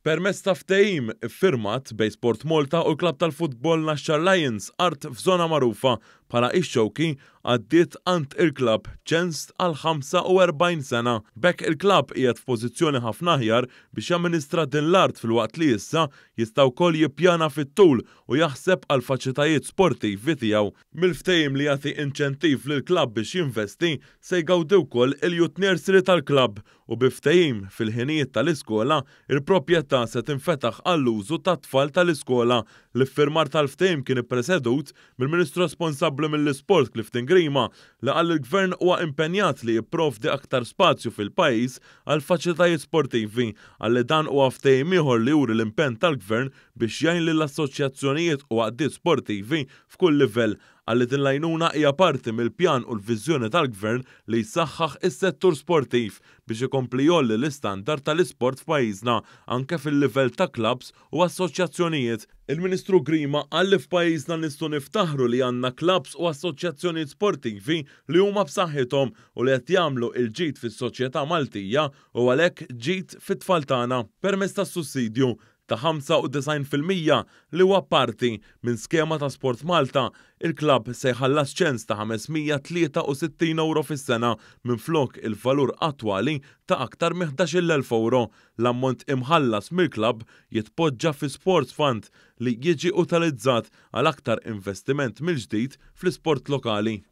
Permezz ta' ftehim iffirmat bejn SportMalta u l-klabb tal-futbol Naxxar Lions, art f'żona magħrufa bħala ix-Xewki għaddiet għand il-klabb ċens għal 45 sena. B'hekk il-klabb qiegħed f'pożizzjoni ħafna aħjar biex jamministra din l-art filwaqt li issa jista' wkoll jippjana fit-tul u jaħseb għall-faċitajiet sportivi tiegħu. Mill-ftehim li jagħti inċentiv lill-klabb biex jinvesti se jgawdi wkoll il-youth nursery tal-klabb u bi ftehim fil-ħinijiet tal-iskola, il-proprjetà se tinfetaħ għall-użu tat-tfal tal-iskola. L-iffirmar tal-ftehim kien ippresedut mill-Ministru responsabbli mill-Isport Clifton Grima li qal li l-Gvern huwa impenjat li jipprovdi aktar spazju fil-pajjiż għal faċilitajiet sportivi. Qal li dan huwa ftehim ieħor li juri l-impenn tal-Gvern biex jgħin lill-assoċjazzjonijiet u għaqdiet sportivi f'kull livell. Qal li din l-għajnuna hija parti mill-pjan u l-viżjoni tal-Gvern li jsaħħaħ is-settur sportiv biex ikompli jgħolli l-istandard tal-isport f'pajjiżna anke fil-livell ta' klabbs u assoċjazzjonijiet. Il-Ministru Grima qal li f'pajjiżna nistgħu niftaħru li għandna klabbs u assoċjazzjonijiet sportivi li huma b'saħħithom u li qed jagħmlu l-ġid fis-soċjetà Maltija u għalhekk ġid fit-tfal tagħna. Permezz tas-sussidju ta' 95% li huwa parti minn skema ta' SportMalta, il-klabb se jħallas ċens ta' 563 ewro fis-sena minflok il-valur attwali ta' aktar minn 11,000 ewro. L-ammont imħallas mill-klabb jitpoġġa fi Sports Fund li jiġi utilizzat għal aktar investiment mill-ġdid fl-isport lokali.